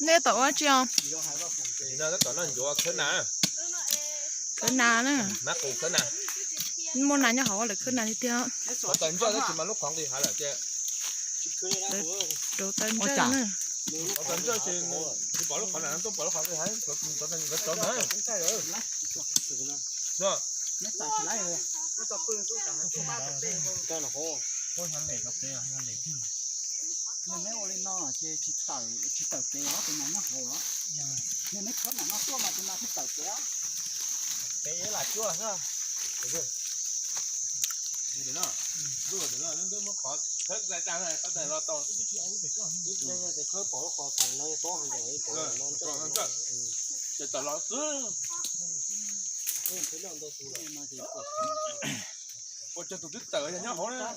Nej tom ua tsi os? Khawb nas na. Muaj nas nyob hauv lawv khawb nas tiag tiag. Rauv taws ntsawj na. Neb ua li no ces tsis tawm pem os, tus nas nyob hauv os. Yog neb khawb nas no tuaj mas tus nas thiaj tawm pem os. Pem lam cuab xwb. Muab qhov khawb tsa tsa no, tau tawm los tau. Khawb pom lub qhov no tob, ces tawm los xwb. Ua rau tus twb tawm nyob hauv na.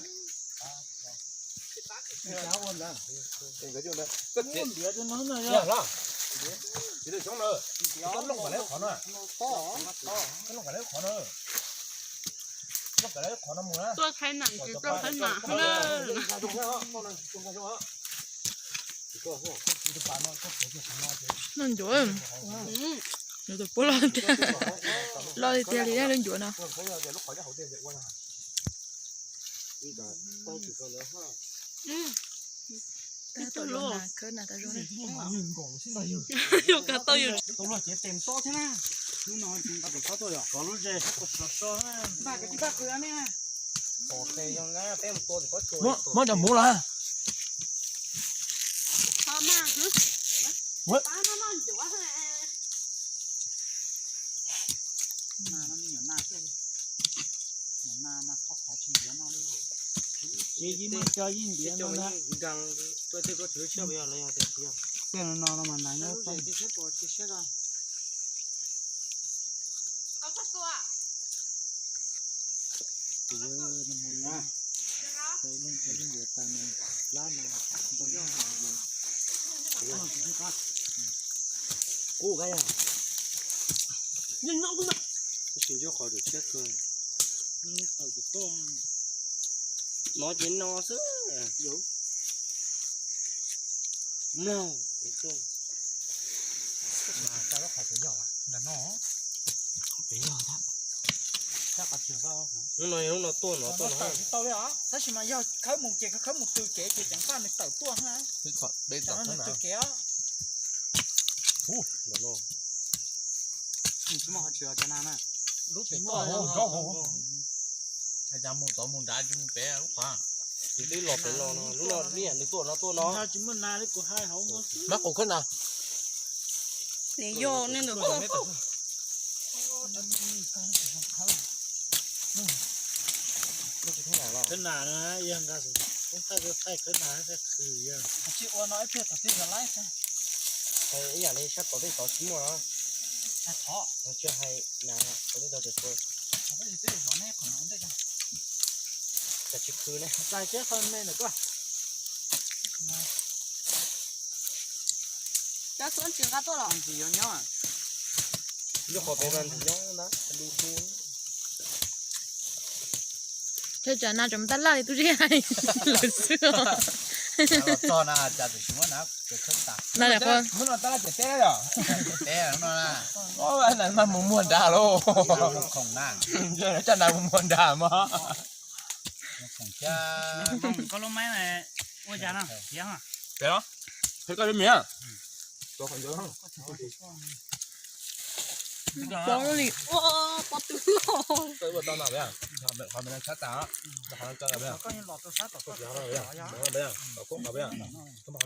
Tsis tau xyoob na, koj looj kom lawv qhov no, koj looj kom lawv qhov no, looj kom lawv qhov no mus na. Tuaj thaij nam tsis tau thaij nam na. Noj ncuav, ncuav tus puab loj, loj tiag tiag li lub ncuav no. Tab tom los na, khawb na tau zoo li. Yus kav tau yus. Tau luag cev tes tob thiab na. Lub no tsis nqa tes tob tuaj yom. Kov lub zes sov so na. Npaj kwv tij paj qws ne. Pom tes zoo na, peb mus tua tes pob tsuas. Muab cov hmuv los. Ces yij muaj cov yij ntiav no na. Tej no no mas nais nyob. Kub kab yog. Tab sis ncuab qhov tus tshiab kawg. No ces no xwb. Mlaug. Mas tau lub qhov pem yog nram no. Pem yog. Hnub no, hnub no tuaj no tuaj no. Tsis tau li os, tab sis mas yog khawb mus ces khawb mus tw kev ces ceev faj nws tawm tuaj na. Tawm nws tw kev os. Tsis muaj qhov tsis cov na. Lub pem tuaj. Cas mus tod mus nrad tsis mus pem lub qhov. Twb los pem no no, lub no liaj nws tuaj no tuaj no. Tsis muaj nas li kuv hais hauv no xwb. Mab qus khawb nas. Nws yog nws ntawm ko. Khawb nas na, yog nqa xum koob thaij thaij khawb nas thiaj khwv yog. Tsis ua no ib pliag tom twg yog laib. Ib yam li sab tom tej tod tsis muaj no. Tsis hais nas tom tej tod tsis khwv. Cas tsis khwv ne? Txais kiag qhov me ntawm koj. Cov xuab ntsis nqa tuaj los ntsis yuav nyob. Nyob qhov pem mas ntsis nyob ntag, du du. Thiab cas nas tseem mus tab laj li tub zeb hais lawm xwb os. Los txog na cas txawm tsis muab na, ces khawb tas. Hnub no tab laj ces teb yom. Teb no na. Nas mas mus muag nrad lauj. Khoom na. Coj nas mus muag nrad mog. Khoom thiab. Koj lub maib ua cas no? Pem los, qhib koj lub mis. Pob li, pob tw loj. Qhov me no tshab tas, qhov no coj los. Qhov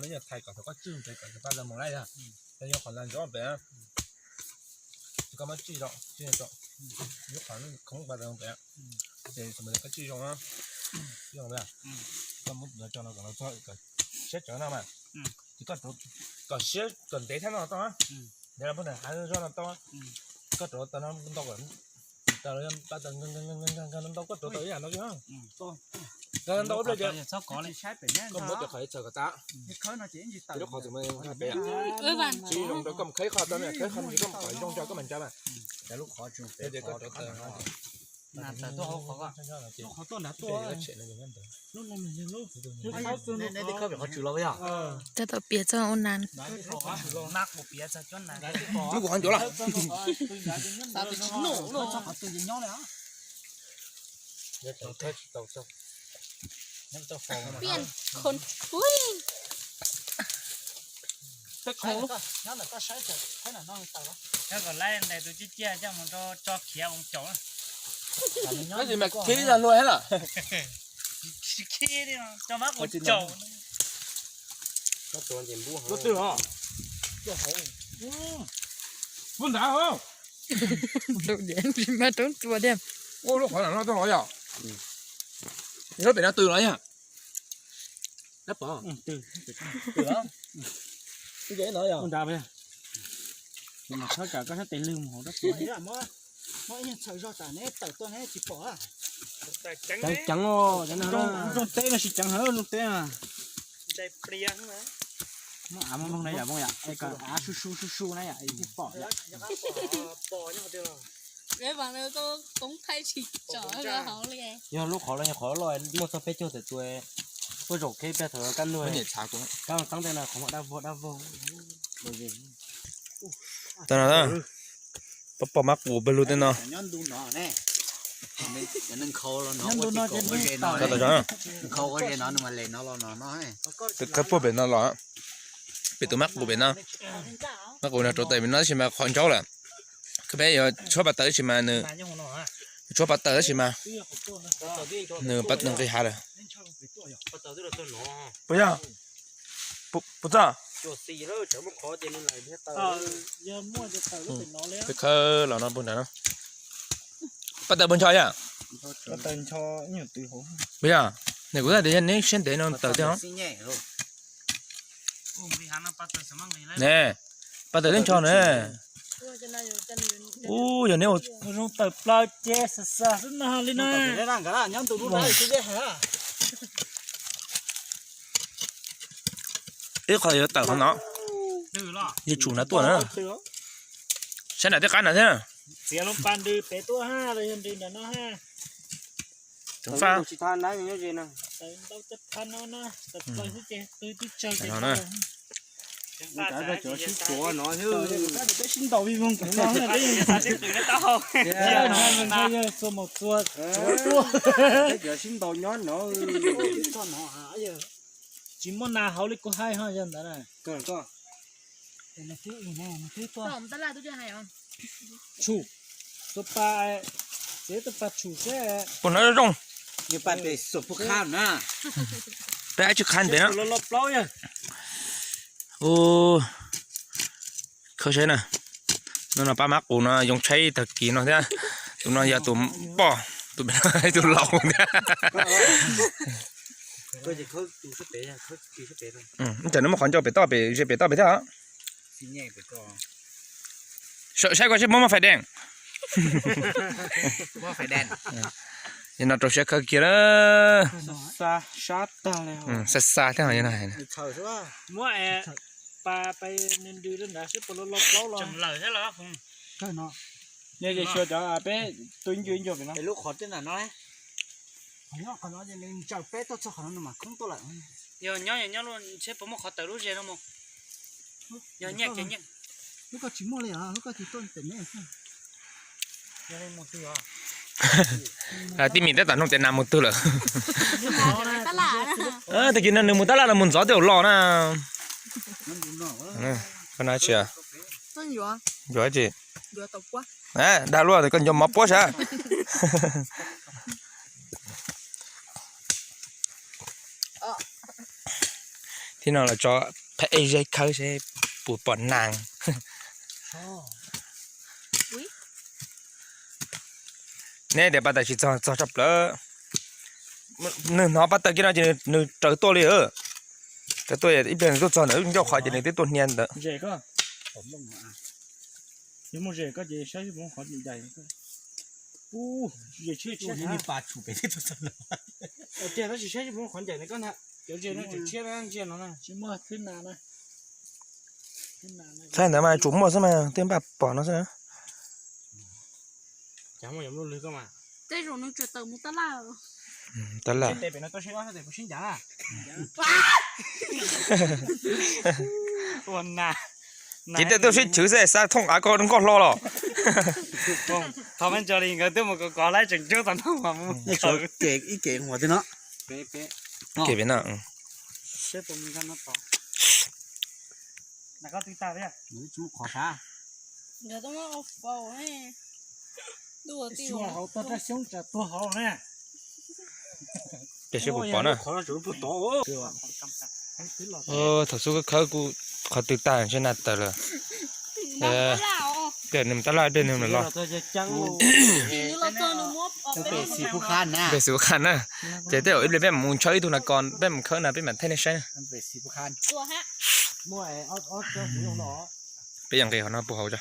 no yog thais kom thaum koj tswj pem kom tsis pab lawv mus laij yog. Yog qhov ntawd ntxov pem. Ces koj muab tsij zog, tsij zog, yuav qhov khoob pas tas pem. Ces koj tsij zoo na, tsij zoo na. Koj muab no tso no kom siab tsawv no mas. Ces koj kom siab kom ntev thiab no tau. Ntev los poj niam hav zog no tau. Koj rauv taws no ntau kom, taws pab taws nkag nkag nkag nkag ntau, koj rauv taws ib yam no xwb. Ntau ib pliag ces koj muab cov qhov txhawm kom tas. Lub qhov txhawm mas nqa pem. Tsis zoo rau koj mus khawb qhov tau, khawb qhov tsis koj mus kom zoo rau koj mas ntsa mas. Ces koj rauv taws no ces Lub qhov tuaj nrad tuaj. Lub no mas yog lub, lub qhov tuaj, qhov tswm los yog. Coj tau piav txog ua nas. Lub kuv qhov ncuav los. Lub ntawd, tsis mas roob tua thiab. Ua lub qhov no tuaj los yog? Lub pem no tw los yog? Dab pov. Tw los. Tw los yog? Ua nrad. Mas txhob kam koj sab tes lwg mus hauv dab pov. Muab ib nyuag txhawm zog tsam neb tawm tuaj neb tsis pom. Ceev ceev os, rooj teb no tsis ceev heev, rooj teb na. Muab av muab nplooj na yom, muab yom, es kom av su su su su na yom, es thiaj pom yom. Yog lub qhov los yog qhov loj, muaj txog peb caug tawm tus, tuaj zaum kheb peb thaum kab ntuj, kab teeb tej no qhov muaj dab vog dab vog. Pab pom mab qus pawg lug tej no. Tus khawb puag pem no los, pem tus mab qus pem no, mab qus no rauv taws pem no tab sis mas qhov ntsaub lawm. Khawb peb yuav tshuab pas tawm tab sis mas nws, tshuab pas tawm tab sis mas nws pas nqis hav lawm. Puas yog? Puas txog? Peb khawb los no puag nrad no. Pas tawm puas ncho yom? Puas yog? Nws kuv tias yog neb siab ntev no tawm thiab os. Ne, pas tawm thiab ncho na. Ub, yog neb ua zoo tawm plaws ces xav xav xwb no li na. Ib qho yuav tawm qhov no, yog tsum nrad tuaj na. Saib nram tej qab nrad thiab. Txiav loo pas ntws pem tuaj ha los yog ntws nram no ha. Tawm ntau cov sib tuav no thiab. Peb sib ntaus vij voog kuv no, peb yog xuas maum txuas, peb cov sib ntaus nyob no. Tsis muaj nas hauv li kuv hais ho yog ntawd na. Tshum, tus pas, txiav tus pas tshum seb. Puas hnov zoo? Peb tsis qha ntev no. Ub, khawb saib na. No no pab mab qus no yoo tshaib tag kis no thiab. Tus no yog tus poj, tus pem no tus laus thiab. Ib tsam nws muaj qhov ncau pem toj pem, ze pem toj pem thiab. Saib koj seb puas muaj fais dees. Yog no rau siab khawb kiag na. Xa xa thiab no. Muab pas pais ntws ntws rau nrad seb puas lo lo plaub los. Nyob ze xyuas cov peb tu ib ncua ib ncua pem no. Lub qhov tej ntawm no, qhov no ces nws ntsaws peb tuaj txog qhov no nws mam khoob tuaj lawm. Yog nyob yog nyob seb puas muaj qhov tawm lub ze no mus. Yog nyiaj ces nyiaj. Lub koj tsis muaj li os, lub koj tsis tuaj pem me. Tij Mim tab tom nug tias nas mus twg lawm. Tag kis no nws mus tab laj los mus ntxov twb los na. Koj na tsis, yuav tsis, dag luaj koj nco mov puab sav. Thiab no los tso phem ej zeb khawb seb puas pom nas. Neb tias pas tawm tsis txog, txog tshaj plaws. Nws hnov pas tawm kiag no ces nws raws tuaj li. Raws tuaj ib pliag nws tuaj txog ntawd ncauj qhov ces nws twb tuaj hnia ntawd. Thaij ntawd mas tsum muaj xwb mas twb npaj pom no xwb na. Tej zaum nws tseem tawm mus tab laj. Tab laj. Ces tej tuaj sib chwv xwb, xa thooj av ko nkoj hlo los. Thov me ntso li nkawd twb mus kov kov laib tseem ncuab tau no mas mus ib ke no. Ke pem no. Ces seb puas pom na. Thaum xub khawb kuj qhov twg tag ntshe na tawm lawm. Tej nws tab laj tej nws los. Pem xim pub qha na. Ces tej zaum ib pliag peb mus ntshaw ib tug na ko peb mus khawb na peb mam thaij nej saib na. Peb yeej nqis qhov no puag hauv tso.